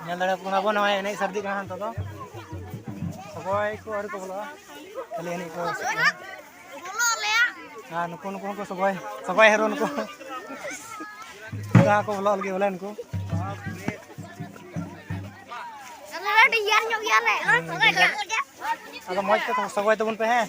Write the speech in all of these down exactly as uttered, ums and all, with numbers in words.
ᱧᱮᱞ ᱫᱟᱲᱮᱭᱟᱠᱚ ᱠᱟᱱᱟ ᱵᱚᱱ, ᱱᱚᱜᱼᱚᱭ ᱮᱱᱮᱡ ᱥᱟᱹᱨᱫᱤᱜ ᱠᱟᱱᱟ ᱱᱤᱛᱚᱜ ᱫᱚ᱾ ᱥᱚᱜᱚᱭ ᱠᱚ ᱟᱹᱣᱨᱤ ᱠᱚ ᱵᱚᱞᱚᱜᱼᱟ, ᱠᱷᱟᱹᱞᱤ ᱮᱱᱮᱡ ᱠᱚ ᱥᱟᱹᱛ ᱠᱟᱱᱟ᱾ ᱟᱨ ᱱᱩᱠᱩ, ᱱᱩᱠᱩ ᱦᱚᱸᱠᱚ ᱥᱚᱜᱚᱭ, ᱥᱚᱜᱚᱭ ᱦᱮᱨᱳ ᱱᱩᱠᱩ᱾ ᱡᱟᱦᱟᱸ ᱠᱚ ᱵᱚᱞᱚᱜ ᱞᱟᱹᱜᱤᱫ ᱵᱚᱞᱮ ᱱᱩᱠᱩ᱾ ᱟᱞᱮ ᱟᱹᱰᱤ ᱤᱭᱟᱹ ᱧᱚᱜ ᱜᱮᱭᱟᱞᱮ᱾ ᱟᱫᱚ ᱢᱚᱡᱽ ᱛᱮ ᱥᱚᱜᱚᱭ ᱛᱟᱵᱚᱱ ᱯᱮ, ᱦᱮᱸ᱾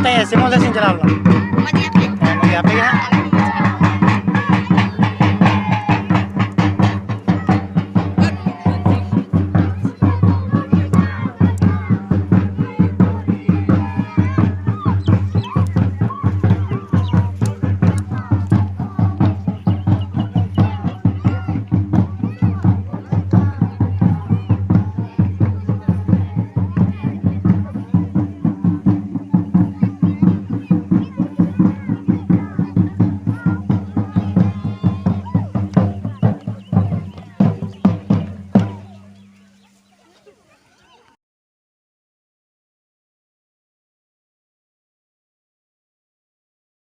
ᱛᱮ ᱥᱤᱢᱚᱞ ᱫᱮᱥᱤᱧ ᱪᱟᱞᱟᱣ ᱞᱮᱱᱟ᱾